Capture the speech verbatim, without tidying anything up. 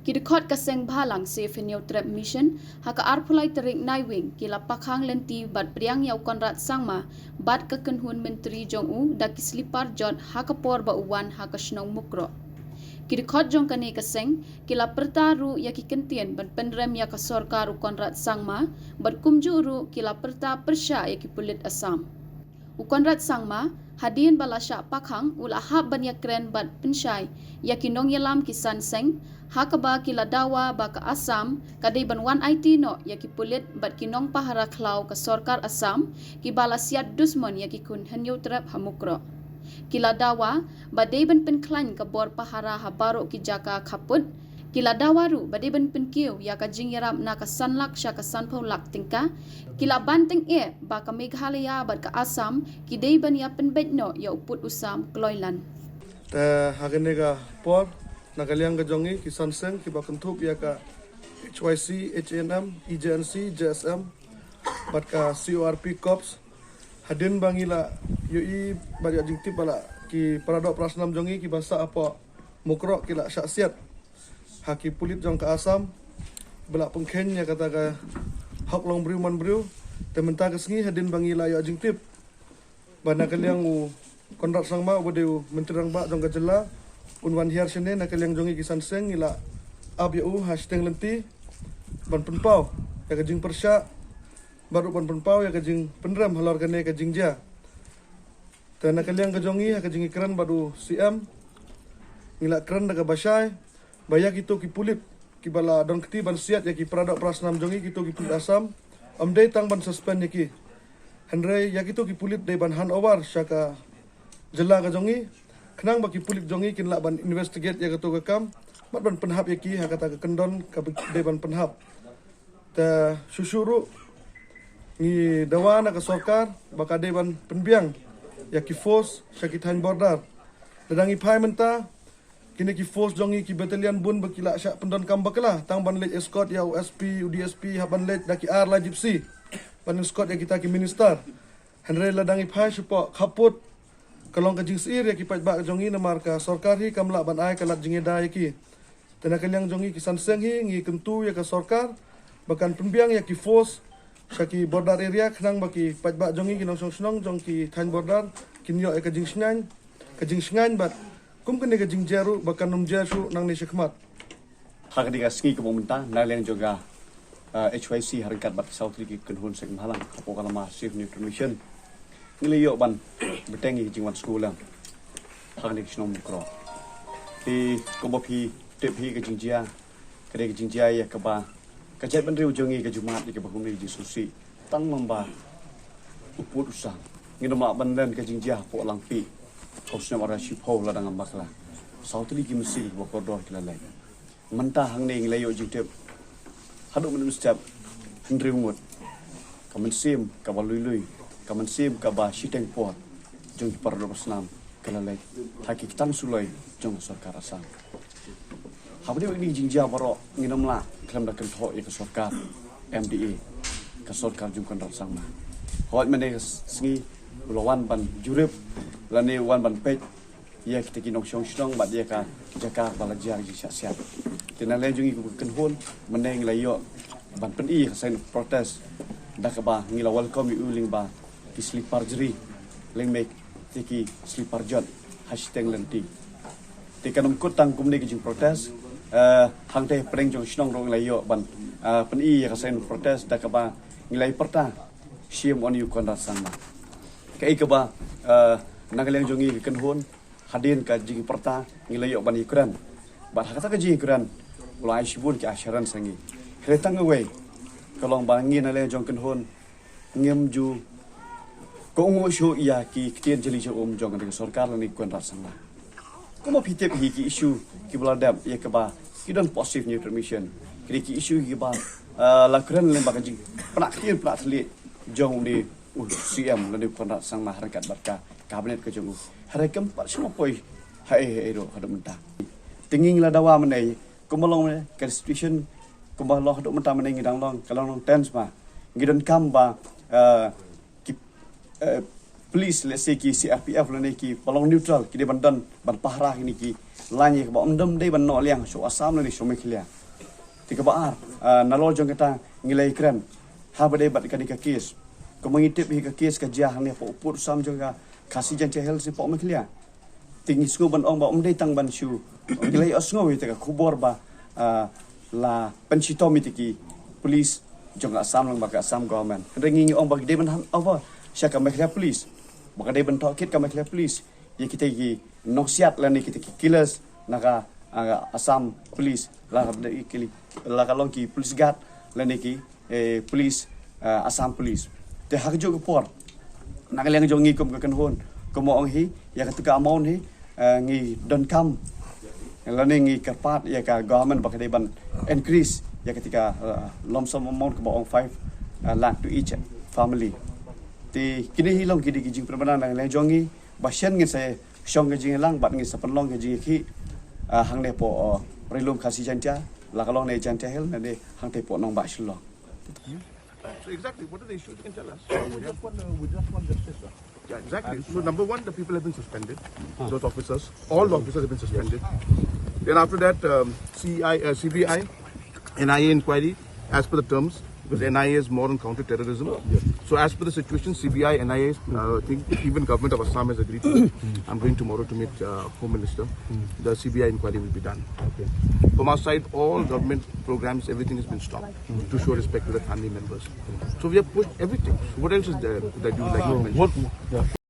Ki dkhot ka seng bhalang Save Hynñiewtrep Mission ha ka arphew lai tarik Naiwieng ki la pakhang lynti bad pdiang ïa u Conrad Sangma bad ka kynhun myntri jong u da ki slipar jot ha ka por ba u wan ha ka shnong Mukroh. Ki dkhot jong kane ka seng ki la pyrta ruh ïa ki kyntien ban pynrem ïa ka sorkar u Conrad Sangma bad kumjuh ruh ki la pyrta pyrshah ïa ki pulit Assam. U Conrad Sangma hadien ba la shah pakhang u la hap ban ïakren bad pynshai ïa ki nongïalam ki san seng ha kaba ki la dawa ba ka Assam ka dei ban wan aiti noh ïa ki pulit bad ki nongpahara khlaw ka sorkar Assam kiba la siat dusmon ïa ki khun Hynñiewtrep ha Mukroh. Ki la dawa ba dei ban pynkhlaiñ ka bor pahara ha baroh ki jaka khappud. Ki la dawa ruh ba dei ban pynkiew ïa ka jingïarap na ka san lak sha ka sanphew lak tyngka. Ki la ban tyngeh ba ka Meghalaya bad ka Assam ki dei ban ïa pynbeit noh ïa u pud u sam kloi lan. Te ha kane ka por na ka liang ka jong ngi ki san seng kiba kynthup ïa ka H Y C, H A N M, E J N C, J S M bad ka C O R P Corps, hadien ba ngi la ïohi bad ïoh jingtip ba la ki paradoh parasnam jong ngi kiba sah hapoh Mukroh ki la shah siat ha ki pulit jong ka Assam ba la pynkheiñ ïa kata ka hok long briew man briew. Te mynta ka sngi hadien ba ngi la ïoh jingtip ba na ka liang u Conrad Sangma uba dei u Myntri Rangbah jong ka jylla un wan hiar shane, na ka liang jong ngi ki san seng ngi la ap ïa u ha shiteng lynti ban pynpaw ïa ka jingpyrshah bad ruh ban pynpaw ïa ka jingpynrem halor kane ka jingjia. Te na ka liang ka jong ngi ha ka jingïakren bad u C M ngi la kren da kaba shai ba ïa kito ki pulit kiba la don kti ban siat ïa ki paradoh parasnam jong ngi, kito ki pulit Assam, ym dei tang ban suspend ïa ki, hynrei ïa kito ki pulit dei ban hand over sha ka jylla ka jong ngi khnang ba ki pulit jong ngi kin lah ban investigate ïa kato ka kam bad ban pynhap ïa ki ha kata ka kyndon kaba dei ban pynhap. Te shuh shuh ruh ngi dawa na ka sorkar ba ka dei ban pynbiang ïa ki force sha ki thaiñ border. Lada ngi phai mynta kine ki force jong ngi, ki battalion bun ba ki la shah pyndonkam bakla tang ban leit escort ïa u S P, u D S P, hap ban leit da ki ar la gypsy ban escort ïa kita ki minister. Hynrei lada ngi phai shapoh khappud ka long ka jingsyier ïa ki paidbah jong ngi namar ka sorkar hi kam lah ban ai ka lad jingïada ïa ki. Te na ka liang jong ngi ki san seng hi ngi kyntu ïa ka sorkar ba kan pynbiang ïa ki force sha ki border area khnang ba ki paidbah jong ngi, ki nongshong shnong jong ki thaiñ border kin ïoh ïa ka jingshngaiñ, ka jingshngaiñ bad kum kane ka jingjia ruh ba kan ym jia shuh nangne shakhmat. Ha kane ka sngi kaba mynta na liang jong ka, ah, H Y C ha ryngkat bad ki saw tylli ki kynhun seng bhalang hapoh ka lama Save Hynñiewtrep Mission ngi la ïoh ban bteng ïa ka jingwan skul ha kane ka shnong Mukroh. Te kumba phi tip hi ka jingjia, ka dei ka jingjia ïa kaba ka jaitbynriew jong ngi ka jummat ïa kaba kumne ka jingsngewsih tang lyngba u pud u sam. Ngin ym lah ban len ka jingjia hapoh Langpih, hapoh snem ar hajar shiphew la dang ym bakla. Saw tylli ki mynsiem kiba kordor ki la leit. Mynta hangne ngi la ïoh jingtip haduh mynstep hynriew ngut ka mynsiem kaba lui lui, ka mynsiem kaba shiteng por jong ki paradoh parasnam ka la leit ha ki ktang suloi jong ka sorkar Assam. Haba ïadei bad kine ki jingjia baroh ngin ym lah khlem da kynthoh ïa ka sorkar M D A, ka sorkar jong u Conrad Sangma. Hooid mynne ka sngi u la wan ban jurip lane u wan ban peit ïa kita ki nongshong shnong bad ïa ka jaka ba la jia ka jingshah siat. Te na liang jong ngi kum ka kynhun mynne ngi la ïoh ban pyni ïa ka sign of protest da kaba ngi la welcome ïa u lyngba ki slipar jri, lyngba kita ki slipar jot ha shiteng lynti. Te kan ym kut tang kumne ka jingprotest, eh, hangta hapdeng jong ka shnong ruh ngi la ïoh ban, eh, pyni ïa ka sign of protest da kaba ngi la ïa pyrta shim on ïa u Conrad Sangma. Kaei kaba, eh, na ka liang jong ngi ka kynhun hadien ka jingpyrta ngi la ïoh ban ïakren. Bad ha kata ka jingïakren u la ai shibun ki assurance ha ngi. Hynrei tang kawei ka long ba ngi na liang jong ka kynhun ngim ju kohnguh shuh ïa ki ktien jali jong um jong ka sorkar lane u Conrad Sangma. Kumba phi tip hi ki issue kiba la dep ïa kaba ki don positive new permission. Ki dei ki issue kiba, eh, la kren lyngba ka jingpynah ktien pynah thylliej jong une u C M lane u Conrad Sangma ha ryngkat bad ka cabinet ka jong u. Hynrei kam pat sngewpoi haei haei ruh haduh mynta. Te ngi la dawa mynne kumba long mynne ka situation kumba long haduh mynta mynne ngi dang long ka long long tense ma. Ngi donkam ba, eh, ki, eh, police, let's say ki C R P F lane ki ba long neutral, ki dei ban don ban pahara kine ki line ïa kaba ym dei ban noh liang sha Assam lane sha Meghalaya. Te kaba ar, ah, nalor jong kata ngi la ïakren ha ba dei bad kane ka case. Kumba ngi tip hi ka case ka jia hangne hapoh pud sam jong ka Khasi Jaintia Hills hapoh Meghalaya. Te ngi sngewbha ban ong ba ym dei tang ban shu, ngi la ïohsngew ïa ka khubor ba, ah, la pynshitom ïa ki police jong ka Assam lang bad ka Assam government. Hynrei ngi ong ba ki dei ban hand over sha ka Meghalaya police, ba ka dei ban tohkit ka Meghalaya police ïa kita ki nongsiat lane kita ki killers na ka, ah, Assam police, la ka dei ki, la ka long ki police guard lane ki, eh, police, ah, Assam police. Te ha kajuh ka por, na ka liang jong ngi kum ka kynhun, kumba ong hi, ïa katu ka amount hi, ah, ngi donkam lane ngi kyrpad ïa ka government ba ka dei ban increase ïa katu ka, ah, lump sum amount kaba ong five, ah, lakh to each family. Te kine hi long ki dei ki jingpynbna na ka liang jong ngi, ba shen ngin sa shong ka jingïalang bad ngin sa pynlong ka jingïakhih, ah, hangne hapoh, ah, Ri Lum Khasi Jaintia, la ka long ne Jaintia Hills ne hangtei hapoh nongbah Shillong. So exactly, what are the issues? You can tell us. We just want, uh, we just want justice, sir. Yeah, exactly. So number one, the people have been suspended. Those officers, all the officers have been suspended. Then after that, um, C I, uh, C B I, N I A inquiry as per the terms, because N I A is more on counter-terrorism. So as per the situation, C B I, N I A, uh, I think even government of Assam has agreed to it. I'm going tomorrow to meet, uh, Home Minister. The C B I inquiry will be done. From our side, all government programs, everything has been stopped to show respect to the family members. So we have pushed everything. What else is there that you would like to mention?